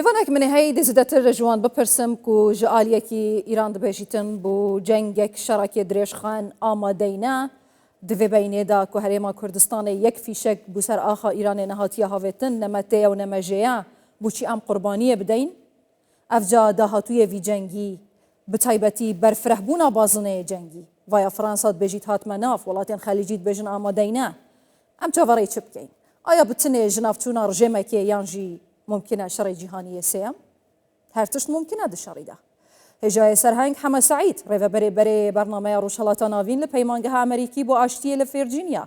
Hêvanek min ê heyî dê zêdetir ji wan bipirsim ku ji aliyekî Îran dibêjîtin bo cengek şerekê dirêjxayen amadey ne. Di vê beynê de ku Herêma Kurdistanê yek fîşek bo ser axa Îranê nehatiye havêtin ne me tê ye û ne me jê ye, bo çi em qurbaniyê bideyn? Ev ca dahatûyê vî cengî, bi taybetî berfirehbûna bazineyê cengî. Vaya Fransa dibêjît hatime nav, welatên Xelîcî dibêjin amadey ne. Em çaverêyî çi bikeyn? Aya bi tenê ji navçûna rijêmekê yan jî mumkin e şerê cîhanî yê sêyem? Her tişt mumkin e di şerî de. Hêjayê Serheng Heme Seîd, rêveberê berê bernameya Rojhilata Navîn li Peymangeha Amerîkî bo Aştiyê li Virginia.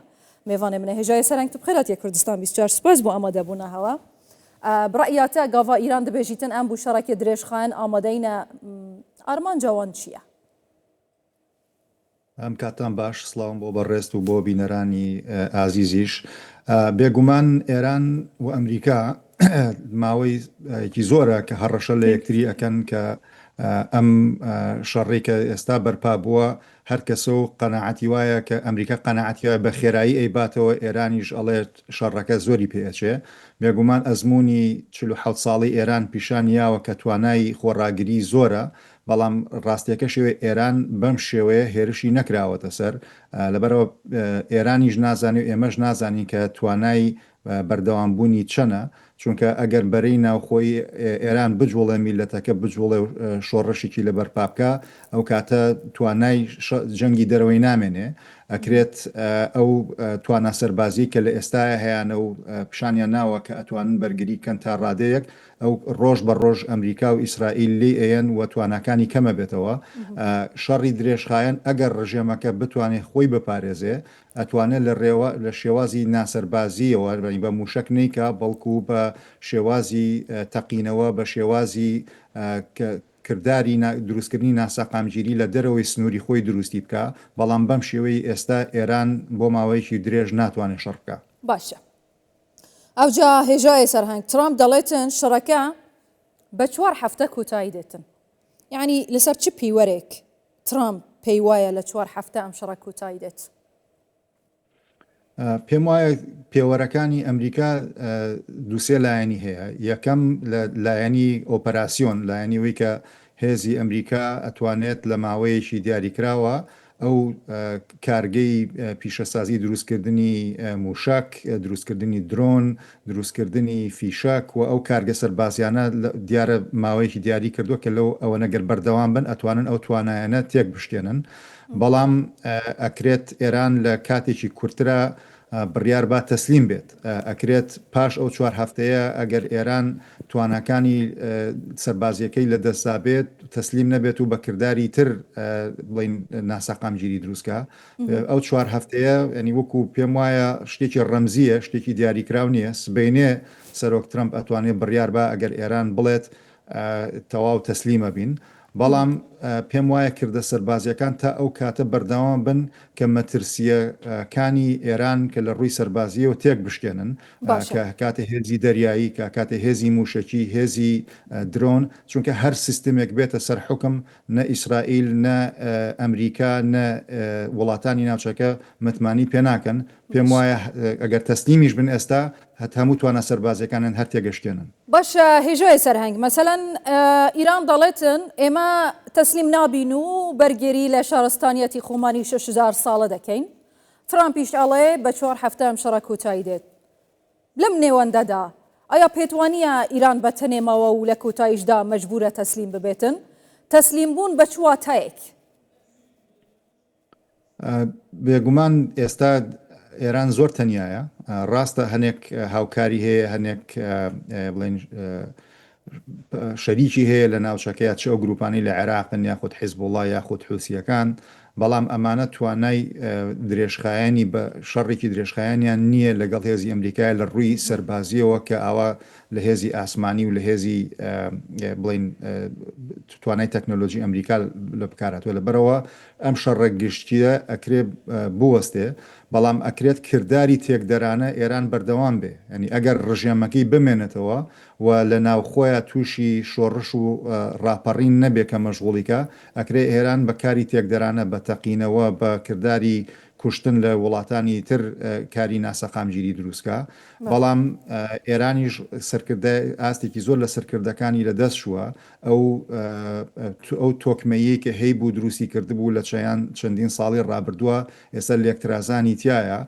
Mêvanê min e Hêjayê Serheng tu bi xêr hatiye Kurdistan 24 spas bo amadebûna hewe. Bi re'ya te gava Îran dibêjîtin em bo şerekê dirêjxayen amadeyî ne armanca wan çi ye? ئەم کاتتان باش، سڵاوم بۆ بەڕێزت و بۆ بینەرانی ئازیزیش. بێگومان ئێران و ئەمریکا ماوەیەکی زۆرە کە هەڕەشە لە یەکتری ئەکەن کە ئەم شەڕەی کە ئێستا بەرپا بووە هەر کەسە و قەناعەتی وایە کە ئەمریکا قەناعەتی وایە بە خێرایی ئەیباتەوە ئێرانیش ئەڵێت شەڕەکە زۆری پێ ئەچێ. بێگومان ئەزموونی 47 ساڵەی ئێران پیشانی یاوە کە توانای خۆڕاگری زۆرە بەڵام ڕاستیەکەش ئەوەیە ئێران بەم شێوەیە هێرشی نەکراوەتە سەر، لەبەرئەوە ئێرانیش نازانێ و ئێمەش نازانین کە توانای بەردەوامبوونی چەنە، چونکە ئەگەر بەرەی ناوخۆیی ئێران بجوڵێ، میللەتەکە بجوڵێ و شۆڕشێکی لە بەرپا بکا، ئەو کاتە توانای جەنگی دەرەوەی نامێنێ، ئەکرێت ئەو توانا سەربازیەی کە لە ئێستایا هەیانە و پیشانیان ناوە کە ئەتوانن بەرگری بکەن تا ڕادەیەک، ئەو ڕۆژ بە ڕۆژ ئەمریکا و ئیسرائیل لێی ئەیەن و تواناکانی کەمەبێتەوە. شەڕی درێژخایەن ئەگەر ڕژێمەکە بتوانێ خۆی بپارێزێ ئەتوانێ لە ڕێوە لە شێوازی ناسەربازییەوە یانی بە مووشەک نەیکا بەڵکوو بە شێوازی تەقینەوە بە شێوازی کرداری دروستکردنی ناسەقامگیری لە دەرەوەی سنووری خۆی دروستی بکا بەڵام بەم شێوەی ئێستا ئێران بۆ ماوەیەکی درێژ ناتوانێ شەڕ بکا. باشە ئەوجا هێژایە سەرهەنگ ترامپ دەڵێتن شەڕەکە بە چوار هەفتە کۆتایی دێتن یعنی لەسەر چ پیوەرێک ترامپ پێی وایە لە چوار هەفتە ئەم شەڕە کۆتایی دێت؟ پێم وایە پێوەرەکانی ئەمریکا دووسێ لایەنی هەیە یەکەم لە لایەنی ئۆپەراسیۆن لایەنی وی کە هێزی ئەمریکا ئەتوانێت لە ماوەیەکی دیاریکراوە ئەو کارگەی پیشەسازی دروستکردنی موشەک، دروستکردنی درۆن، دروستکردنی فیشەک و ئەو کارگە سەربازیانە دیارە ماوەیەکی دیاری کردووە کە لەو ئەوەنە گەر بەردەوام بن ئەتوانن ئەو توانایانە تێک بشکێنن بەڵام ئەکرێت ئێران لە کاتێکی کورترا بڕیار با تەسلیم بێت. ئەکرێت پاش ئەو چوار هەفتەیە ئەگەر ئێران تواناکانی سەربازییەکەی لە دەستدا بێت تەسلیم نەبێت و بە کرداری تر بڵێین ناسەقامگیری دروست کا. ئەو چوار هەفتەیە یانی وەکو پێم وایە شتێکی ڕەمزییە، شتێکی دیاریکراو نییە. سبەینێ سەرۆک ترەمپ ئەتوانێت بڕیار با ئەگەر ئێران بڵێت تەواو تەسلیم ئەبین. بەڵام پێم وایە کردە سەربازییەکان تا ئەو کاتە بەردەوام بن کە مەترسییەکانی ئێران کە لە ڕووی سەربازییەوە تێک بشکێنن، باشە. کە کاتێ هێزی دەریایی، کە کاتێ هێزی مووشەکی، هێزی درۆن، چونکە هەر سیستمێک بێتە سەر حوکم نە ئیسرائیل، نە ئەمریکا، نە وڵاتانی ناوچەکە متمانەی پێ ناکەن. پێم باشە. وایە ئەگەر تەسلیمیش بن ئێستا هەموو توانا سەربازیەکانیان هەر تێگەشکێنن. باشە هێژای سەرهەنگ مەسەلەن ئیران دەڵێتن ئێمە تەسلیم نابین و بەرگێری لە شارستانیەتی خۆمانی 6000 ساڵە دەکەین ترامپیش ئەڵێ بە چوار هەفتە ئەم شەڕە کۆتایی دێت لەم نێوەندەدا ئایا پێت وانییە ئیران بە تەنێ ماوە و لە کۆتاییشدا مەجبورە تەسلیم ببێتن تەسلیم بوون بە چ واتایەک؟ بێگومان ئێستا ئێران زۆر تەنیایە ڕاستە هەنێک هاوکاری هەیە هەنێک بڵێن شەریکی هەیە لە ناوچەکەی چ ئەو گروپانی لە عێراقن یاخود حیزبوڵا یاخود حوسیەکان بەڵام ئەمانە توانای درێژخایەنی بە شەڕێکی درێژخایەنیان نییە لەگەڵ هێزی ئەمریکای لە ڕووی سەربازیەوە کە ئاوا لە هێزی ئاسمانی و لە هێزی بڵین توانای تەکنەلۆجی ئەمریکا لە بکارهاتوە لەبەرئەوە ئەم شەڕە گشتیە ئەکرێ بوەستێ بەڵام ئەکرێت کرداری تێکدەرانە ئێران بەردەوام بێ یانی ئەگەر ڕژێمەکەی بمێنێتەوە و لە ناوخۆیا توشی شۆڕش و ڕاپەڕین نەبێ کە مەشغوڵی کا ئەکرێ ئێران بە کاری تێکدەرانە بە تەقینەوە بە کرداری. کوشتن لە وڵاتانی تر کاری ناسەقامگیری دروستکا بەڵام ئێرانیش سەرکردە ئاستێکی زۆر لە سەرکردەکانی لە دەست چووە ئەو ئەو تۆکمەیەی کە هەیبوو دروستی کردبوو لە چیان چەندین ساڵی ڕابردووە ئێستا لێکترازانی تایە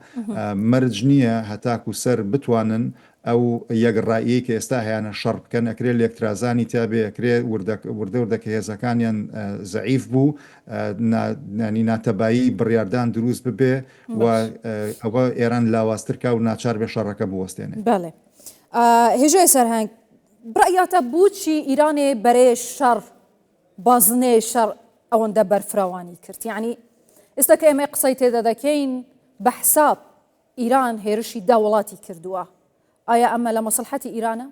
مەرج نییە هەتاکو سەر بتوانن ئەو یەک ڕاییەی کە ئێستا هەیانە شەڕ بکەن ئەکرێ لێکترازانی تیا بێ ئەکرێ وردە وردە وردە کە هێزەکانیان زەعیف بوو ینی ناتەبایی بڕیاردان دروست ببێ و ئەوە ئێران لاوازتر کا و ناچار بێ شەڕەکە بوەستێنێ. بەڵێ هێژای سەرهەنگ بڕیاتە بۆچی ئیرانێ بەرێ شەڕ بازنەی شەڕ ئەوەندە بەرفراوانی کرد یعنی ئێستا کە ئێمە قسەی تێدا دەکەین بە حساب ئیران هێرشی دە وڵاتی کردووە، ئایا ئەمە لە مەسڵحەتی ئیرانە؟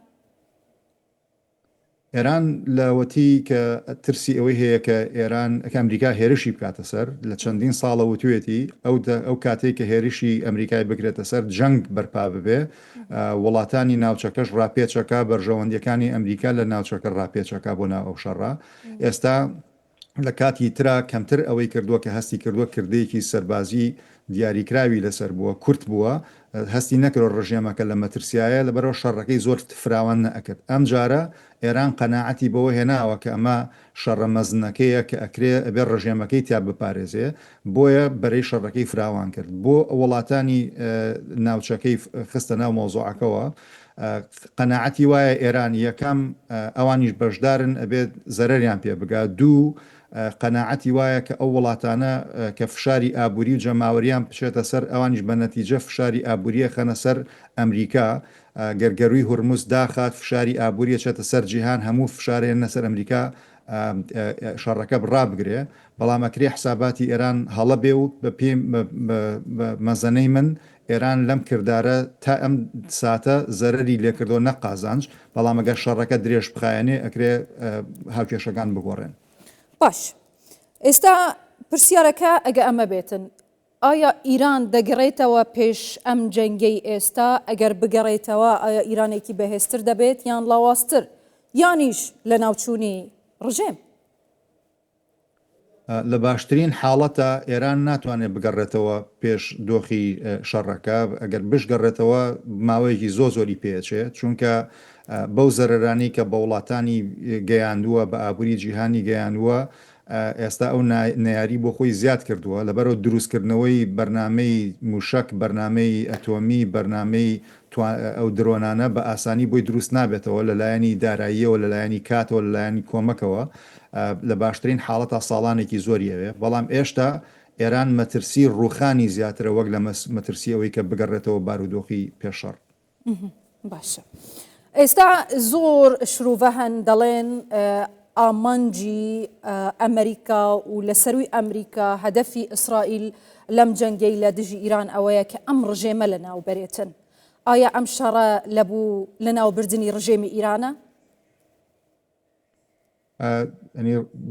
ئێران لەوەتی کە ترسی ئەوەی هەیە کە ئێران کە ئەمریکا هێرشی بکاتە سەر لە چەندین ساڵە وتوێتی ئەو ئەو کاتێک کە هێرشی ئەمریکای بکرێتە سەر جەنگ بەرپا ببێ وڵاتانی ناوچەکەش ڕاپێچەکە بەرژەوەندیەکانی ئەمریکا لە ناوچەکە ڕاپێچەکە بۆ ناو ئەو شەڕە ئێستا لە کاتی ترا کەمتر ئەوەی کردووە کە هەستی کردووە کردەیەکی سەربازی دیاریکراوی لەسەر بووە، کورت بووە، هەستی نەکردوە ڕژێمەکە لە مەترسیایە، لەبەرئەوە شەڕەکەی زۆر فراوان نەئەکرد. ئەمجارە ئێران قەناعەتی بەوە هێناوە کە ئەمە شەڕە مەزنەکەیە کە ئەکرێ ئەبێ ڕژێمەکەی تیا بپارێزێ، بۆیە بەرەی شەڕەکەی فراوان کرد. بۆ وڵاتانی ناوچەکەی خستە ناو مەوزوعەکەوە. قەناعەتی وایە ئێران یەکەم ئەوانیش بەشدارن ئەبێت زەرەریان پێ بگا، دوو قەناعەتی وایە کە ئەو وڵاتانە کە فشاری ئابووری و جەماوەریان بچێتە سەر ئەوانیش بە نەتیجە فشاری ئابووری ئەخەنە سەر ئەمریکا، گەر گەرووی هورمز داخات فشاری ئابووری ئەچێتە سەر جیهان هەموو فشار ئەیەننە سەر ئەمریکا شەڕەکە ڕابگرێ، بەڵام ئەکرێ حساباتی ئێران هەڵە بێ و بە پێی بە مەزەنەی من ئێران لەم کردارە تا ئەم ساتە زەرەری لێکردوە نەک قازانج، بەڵام ئەگەر شەڕەکە درێژ بخایەنێ ئەکرێ هاوکێشەکان بگۆڕێن. باش ئێستا پرسیارەکە ئەگە ئەمە بێتن ئایا ئیران دەگەڕێتەوە پێش ئەم جەنگەی ئێستا ئەگەر بگەڕێتەوە ئایا ئیرانێکی بەهێزتر دەبێت یان لاوازتر یانیش لەناوچوونی ڕژێم؟ لە باشترین حاڵەتا ئێران ناتوانێت بگەڕێتەوە پێش دۆخی شەڕەکە، ئەگەر بشگەڕێتەوە ماوەیەکی زۆر زۆری پێچێ، چونکە بەو زەرەرانەی کە بە وڵاتانی گەیاندووە، بە ئابووری جیهانی گەیاندووە، ئێستا ئەو نەیاری بۆ خۆی زیاد کردووە، لەبەرئەوە دروستکردنەوەی بەرنامەی موشەک، بەرنامەی ئەتۆمی، بەرنامەی ئەو درۆنانە بە ئاسانی بۆی دروست نابێتەوە لە لایەنی داراییەوە، لە لایەنی کاتەوە، لە لایەنی کۆمەکەوە، لە باشترین حاڵەتا ساڵانێکی زۆری ئەوێ، بەڵام ئێشتا ئێران مەترسی ڕووخانی زیاترە وەک لە مەترسی ئەوەی کە بگەڕێتەوە بارودۆخی پێش شەڕ. باشە ئێستا زۆر شرۆڤە هەن دەڵێن ئامانجی ئەمریکا و لە سەروی ئەمریکا هەدەفی ئیسرائیل لەم جەنگەی لە دژی ئیران ئەوەیە کە ئەم ڕژێمە لە ناو بەرێتن ئایا ئەم شەڕە لە بوو لە ناوبردنی ڕژێمی ئیرانە؟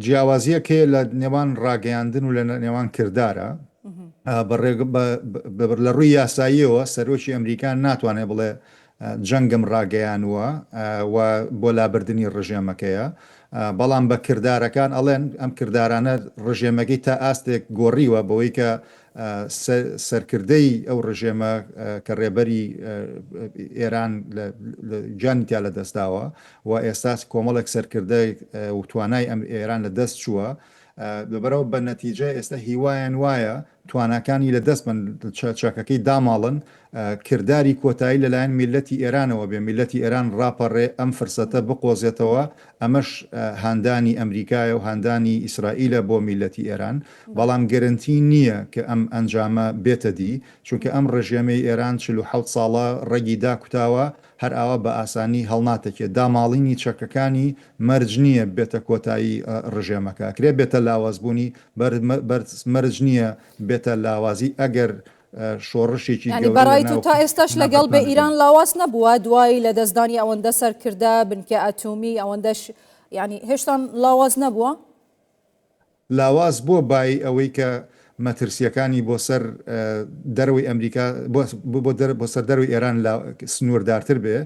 جیاوازیەک هەیە لە نێوان ڕاگەیاندن و لە نێوان کردارە لە ڕووی یاساییەوە سەرۆکی ئەمریکا ناتوانێت بڵێ جەنگم ڕاگەیانووە و بۆ لابردنی ڕژێمەکەیە بەڵام بە کردارەکان ئەڵێن ئەم کردارانە ڕژێمەکەی تا ئاستێک گۆڕیوە بەوەی کە سەرکردەی ئەو ڕژێمە کە ڕێبەری ئێران گیانی تیا لەدەستداوە و ئێستا کۆمەڵێک سەرکردە و توانای ئەم ئێران لە دەست چووە لەبەرەوە بە نەتیجە ئێستا هیوایان وایە تواناکانی لە دەست بن چەکەکەی داماڵن کرداری کۆتایی لەلایەن میللەتی ئێرانەوە بێ میللەتی ئێران ڕاپەڕێ ئەم فرسەتە بقۆزێتەوە ئەمەش هاندانی ئەمریکایە و هاندانی ئیسرائیلە بۆ میللەتی ئێران بەڵام گەرەنتی نییە کە ئەم ئەنجامە بێتە دی چونکە ئەم ڕژێمەی ئێران 47 ساڵە ڕەگی داکوتاوە هەر ئاوا بە ئاسانی هەڵناتەکێ داماڵینی چەکەکانی مەرج نییە بێتە کۆتایی ڕژێمەکە ئەکرێ بێتە لاوازبوونی مەرج نییە بێتە لاوازی ئەگەر شۆڕشێکی یانی گەورە بەڕای لە تۆ ناو تا ئێستاش لەگەڵ بێ ناوچەکانە ئیران لاواز نەبووە دوای لە دەستدانی ئەوەندە سەرکردە بنکە ئەتۆمی ئەوەندەش یانی هێشتان لاواز نەبووە؟ لاواز بووە بای ئەوەی کە مەترسییەکانی بۆ سەر دەرەوەی ئەمریکا بۆ سەر دەرەوەی ئێران سنووردارتر بێ،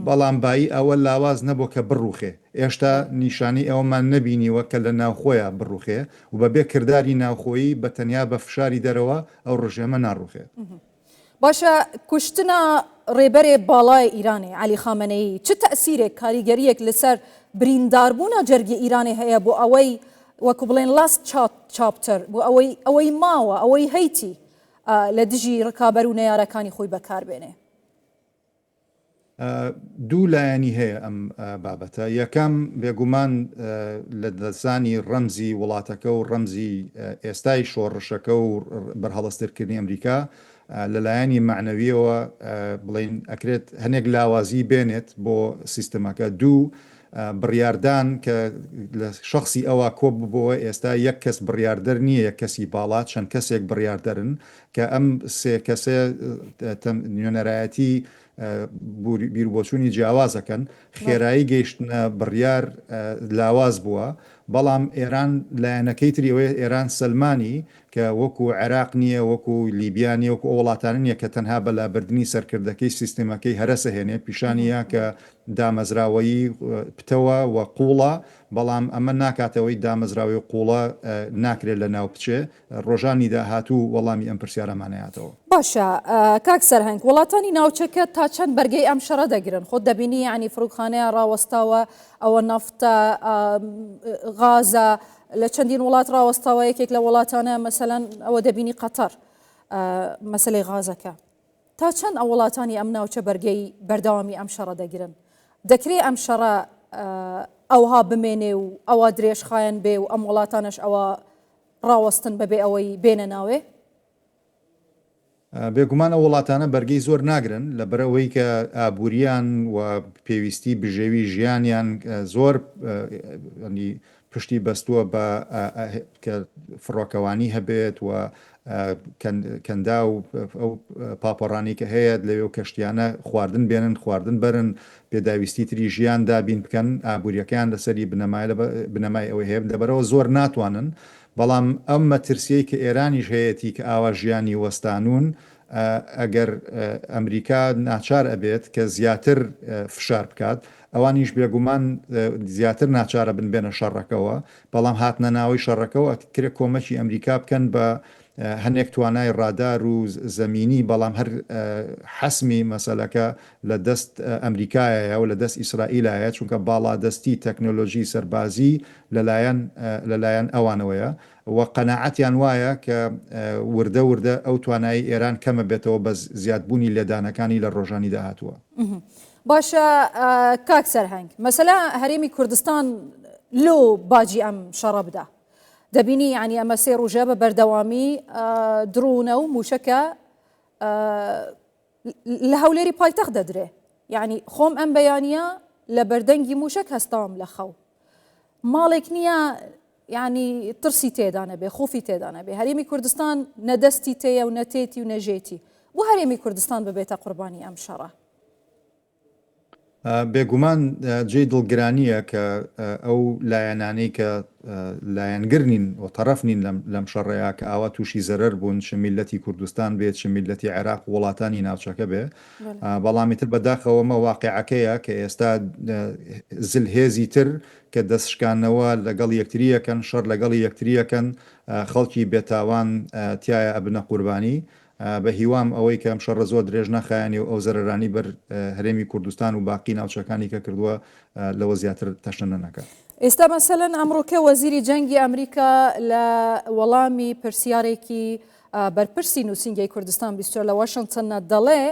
بەڵام بایی ئەوە لاواز نەبووە کە بڕووخێ. ئێشتا نیشانەی ئەوەمان نەبینیوە کە لە ناوخۆیا بڕووخێ و بە بێ کرداری ناوخۆیی بە تەنیا بە فشاری دەرەوە ئەو ڕژێمە ناڕووخێ. باشە کوشتنا ڕێبەرێ باڵای ئیرانێ عەلی خامەنەیی چ تەئسیرێک کاریگەریەک لەسەر برینداربوونا جەرگی ئیرانێ هەیە بۆ ئەوەی وەکو بڵێن last chapter بۆ ئەوەی ئەوەی ماوە ئەوەی هەیتی لە دژی ڕکابەر و نەیارەکانی خۆی بەکار بێنێ؟ دوو لایەنی هەیە ئەم بابەتە، یەکەم بێگومان لە دەستدانی ڕەمزی وڵاتەکە و ڕەمزی ئێستای شۆڕشەکە و بەرهەڵسترکردنی ئەمریکا لە لایەنی مەعنەویەوە بڵێین ئەکرێت هەنێک لاوازی بێنێت بۆ سیستمەکە، دوو بڕیاردان کە لە شەخسی ئەوا کۆ ببۆوە ئێستا یەک کەس بڕیاردەر نییە یەک کەسی باڵا چەند کەسێک بڕیاردەرن کە ئەم سێ کەسە نوێنەرایەتی بیروبۆچوونی جیاواز ئەکەن، خێرایی گەیشتنە بڕیار لاواز بووە، بەڵام ئێران لایەنەکەی تری ئەوەیە ئێران سەلمانی کە وەکو عێراق نییە، وەکو لیبیا نییە، وەکو ئەو وڵاتانە نییە کە تەنها بە لابردنی سەرکردەکەی سیستمەکەی هەرەس ئەهێنێ، پیشانی یا کە دامەزراوەیی پتەوە و قووڵە، بەڵام ئەمە ناکاتەوەی دامەزراوەی قووڵە ناکرێت لەناو بچێ، ڕۆژانی داهاتوو وەڵامی ئەم پرسیارەمان ئەیاتەوە. باشە کاک سەرهەنگ وڵاتانی ناوچەکە تا چەند بەرگەی ئەم شەڕە دەگرن خۆت دەبینی یانی فڕوکخانەیە ڕاوەستاوە ئەوە نەفتە غازە لە چەندین وڵات ڕاوەستاوە یەکێک لە وڵاتانە مەسەلەن ئەوە دەبینی قەتەر مەسلەی غازەکە تا چەند ئەو وڵاتانی ئەم ناوچە بەرگەی بەردەوامی ئەم شەڕە دەگرن دەکرێ ئەم شەڕە ئەوها بمێنێ و ئەوە درێژخایەن بێ و ئەم وڵاتانەش ئەوە ڕاوەستن بەبێ ئەوەی بێنە ناوێ؟ بێگومان ئەو وڵاتانە بەرگەی زۆر ناگرن لەبەرئەوەی کە ئابووریان و پێویستی بژێوی ژیانیان زۆر پشتی بەستووە بە کە فڕۆکەوانی هەبێت و کەنداو ئەو پاپۆڕانەی کە هەیە لەوێ و کەشتیانە خواردن بێنن خواردن بەرن پێداویستی تری ژیان دابین بکەن، ئابووریەکەیان لەسەری بنەمایە بنەمای ئەوەی هەیە، لەبەرئەوە زۆر ناتوانن، بەڵام ئەم مەترسیەی کە ئێرانیش هەیەتی کە ئاوا ژیانی وەستانوون، ئەگەر ئەمریکا ناچار ئەبێت کە زیاتر فشار بکات، ئەوانیش بێگومان زیاتر ناچارەبن بێنە شەڕەکەوە، بەڵام هاتنە ناوەی شەڕەکەوە ئەکرێ کۆمەکی ئەمریکا بکەن بە هەنێک توانای ڕادار و زەمینی بەڵام هەر حەسمی مەسەلەکە لە دەست ئەمریکایە و لە دەست ئیسرائیلایە چونکە باڵادەستی تەکنۆلۆژی سەربازی لەلایەن لەلایەن ئەوانەوەیە و قەناعەتیان وایە کە وردە وردە ئەو توانایی ئێران کەمە بێتەوە بە زیادبوونی لێدانەکانی لە ڕۆژانی داهاتووە. باشە کاک سەرهەنگ مەسەلە هەرێمی کوردستان لۆ باجی ئەم شەڕە بدا دەبینی یعنی ئەمە سێ ڕۆژە بە بەردەوامی دڕونە و موشەکە لە هەولێری پایتەخت دەدرێ یعنی خۆم ئەم بەیانە لە بەردەنگی موشەک هەستاوم لە خەو ماڵێک نییە یعنی ترسی تێدا نەبێ خۆفی تێدا نەبێ هەرێمی کوردستان نەدەستی تێیە و نەتێتی و نەژێتی بۆ هەرێمی کوردستان ببێتە قوربانی ئەم شەڕە بێگومان جێی دڵگرانییە کە ئەو لایەنانەی کە لایەنگر نین و تەڕەف نین لەم شەڕەیا کە ئاوا تووشی زەرەر بوون چ میللەتی کوردستان بێ چ میللەتی عێراق و وڵاتانی ناوچەکە بێ بەڵام ئیتر بەداخەوە ئەمە واقیعەکەیە کە ئێستا زلهێزی تر کە دەست شکاندنەوە لەگەڵ یەکتری ئەکەن شەڕ لەگەڵی یەکتری ئەکەن خەڵکی بێتاوان تیایا ئەبنە قوربانی بە هیوام ئەوەی کە ئەم شەڕە زۆر درێژ نەخایەنێ و ئەو زەرەرانەی بەر هەرێمی کوردستان و باقی ناوچەکانی کە کردووە لەوە زیاتر تەشەنە نەکات. ئێستا مەسەلەن ئەمڕۆکە وەزیری جەنگی ئەمریکا لە وەڵامی پرسیارێکی بەرپرسی نووسینگەی کوردستان 24 لە واشنتن دەڵێ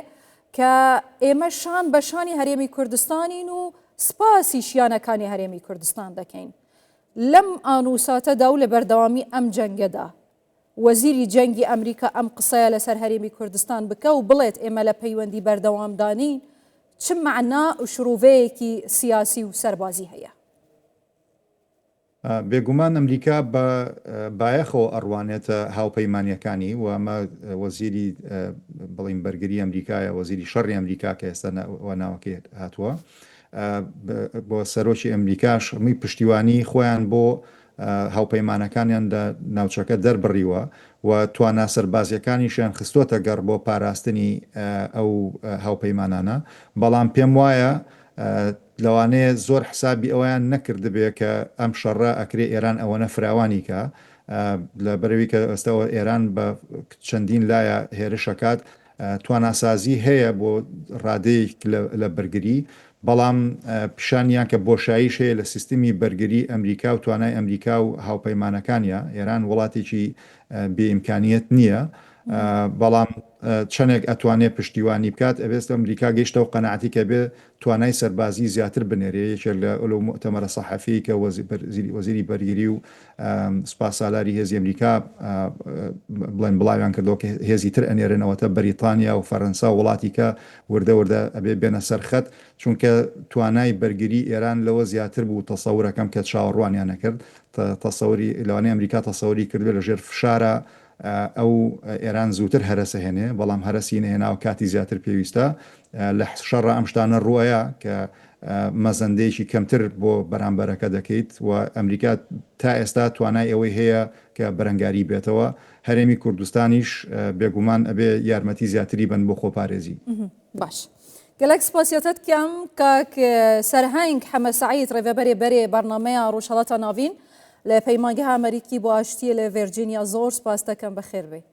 کە ئێمە شان بە شانی هەرێمی کوردستانین و سپاسی شیانەکانی هەرێمی کوردستان دەکەین لەم ئان و ساتەدا و لە بەردەوامی ئەم جەنگەدا وەزیری جەنگی ئەمریکا ئەم قسەیە لەسەر هەرێمی کوردستان بکە و بڵێت ئێمە لە پەیوەندی بەردەوامدانین، چ مەعنا و شرۆڤەیەکی سیاسی و سەربازی هەیە؟ بێگومان ئەمریکا بە بایەخەوە ئەڕوانێتە هاوپەیمانییەکانی و ئەمە وەزیری بڵێین بەرگری ئەمریکایە، وەزیری شەڕی ئەمریکا کە ئێستا ناوەکەی هاتووە، بۆ سەرۆکی ئەمریکاش هەمووی پشتیوانی خۆیان بۆ هاوپەیمانەکانیان لە ناوچەکە دەربڕیوە. و توانا سەربازیەکانیشیان خستۆتە گەڕ بۆ پاراستنی ئەو هاوپەیمانانە بەڵام پێم وایە لەوانەیە زۆر حسابی ئەوەیان نەکردبێ کە ئەم شەڕە ئەکرێ ئێران ئەوەنە فراوانی کا لەبەرئەوی کە ئێستا ئێران بە چەندین لایە هێرش ئەکات تواناسازی هەیە بۆ ڕادەیەک لە بەرگری بەڵام پیشانیان کە بۆشاییش هەیە لە سیستمی بەرگری ئەمریکا و توانای ئەمریکا و هاوپەیمانەکانیا ئێران وڵاتێکی بێ ئیمکانیەت نییە بەڵام چەندێک ئەتوانێ پشتیوانی بکات ئەبێت ئەمریکا گەیشتەوە قەناعەتی کە بێ توانای سەربازی زیاتر بنێرێ، یەکێک لە لەو موئتەمەرە سەحەفیەی کە وەزیری بەرگری و سوپاسالاری هێزی ئەمریکا بڵێن بڵاویان کردەوە کە هێزی تر ئەنێرنەوەتە بەریتانیا و فەرەنسا و وڵاتی کە وردە وردە ئەبێ بێنە سەر خەت چونکە توانای بەرگری ئێران لەوە زیاتر بوو تەسەورەکەم کە چاوەڕوانیان نەکرد تەسەوری لەوانەیە ئەمریکا تەسەوری کردبێ لەژێر فشارە ئەو ئێران زووتر هەرەس ئەهێنێ، بەڵام هەرەسی نەهێناوە کاتی زیاتر پێویستە. لە شەڕا ئەم شتانە ڕووئەیا کە مەزەندەیەکی کەمتر بۆ بەرامبەرەکە دەکەیت و ئەمریکا تا ئێستا توانای ئەوەی هەیە کە بەرەنگاری بێتەوە. هەرێمی کوردستانیش بێگومان ئەبێ یارمەتی زیاتری بەن بۆ خۆپارێزی. باش گەلەک سپاسیاتت کەم کاک سەرهەنگ حەمە سەعید ڕێڤەبەرێ بەرێ بەرنامەیا ڕۆژهەڵاتا ناڤین لە پەیمانگەها ئەمەریکی بۆ ئاشتیە لە ڤێرجینیا زۆر سپاس دەکەم بەخێر بێی.